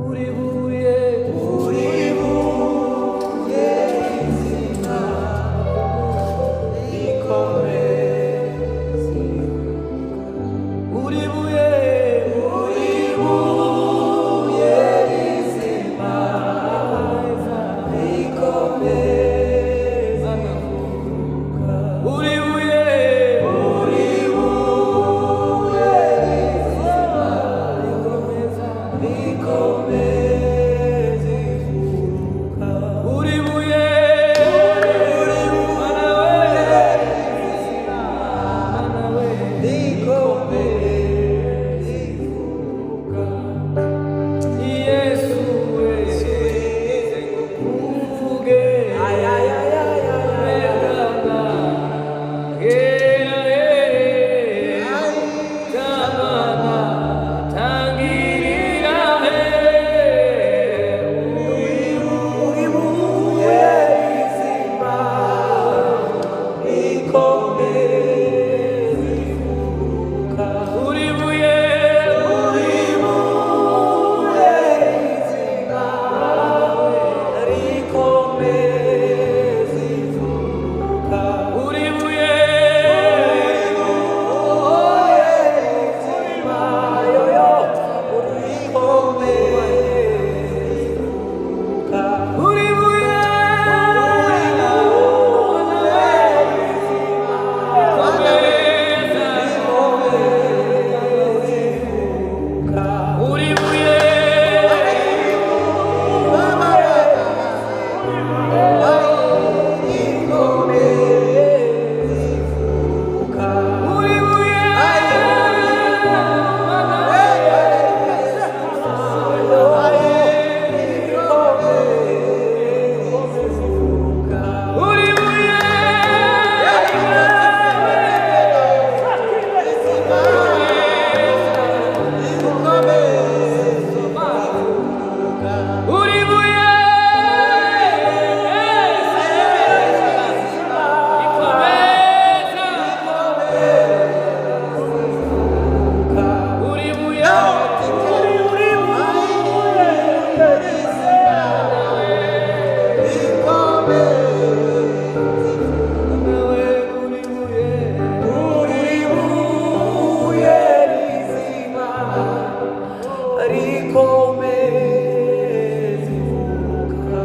Uri buye, uri buye rizima rikomeza, uri buye, uri buye rizima rikomeza, uri buye, uri buye rizima rikomeza, rikomeza imfuruka, uri buye, uri Mana we, Mana we, rikomeza imfuruka. Yesu we, ngukuvuge megana hera tamana tangirira he, uri buye rizima rikomeza imfuruka, uri buye, uri buye rizima rikomeza imfuruka, uri buye, uri rizima yoyo rikomeza imfuruka, uri buye, uri buye rizima rikomeza, rikomeza imfuruka, uri buye. Uri buye, Mana we, uri buye, uri buye, rikomeza, uri buye, uri buye, uri buye, uri buye rizima rikomeza imfuruka.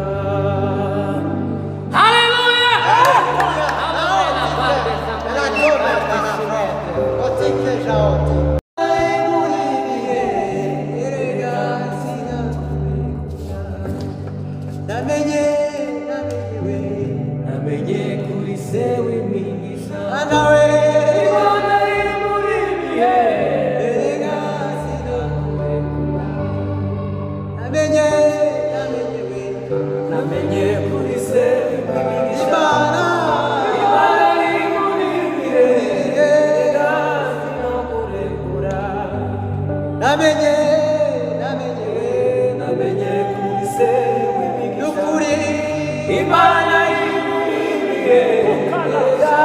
Haleluya! Namenye, namenye we, Namenye kuri se w'imigisha, Mana we, Imana iri muri ibihe, erega sinakurekura. Namenye, namenye we, Namenye kuri se w'imigisha, Imana, Imana iri muri ibihe, erega sinakurekura. Namenye, namenye we, Namenye kuri se w'imigisha, nukuri, Imana iri muri ibihe, erega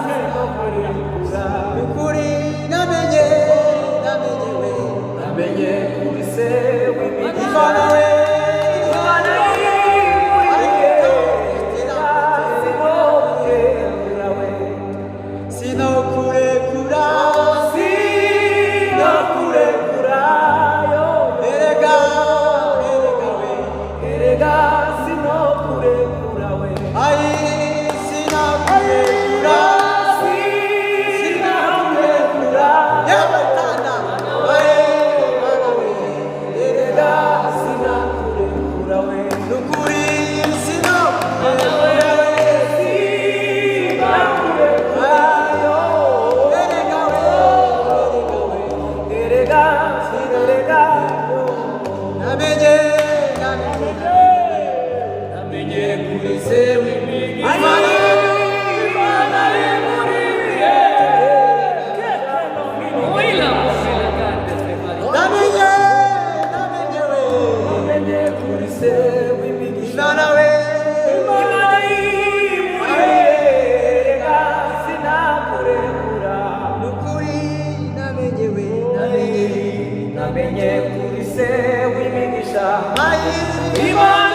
sinakurekura. Nukuri, namenye, namenye we, Namenye kuri se w'imigisha, Imana we, Imana iri muri ibihe, sinakurekura we. Sinokurekura, Sinakurekura, Namenye kuri se w'imigisha. Ayi. Imana.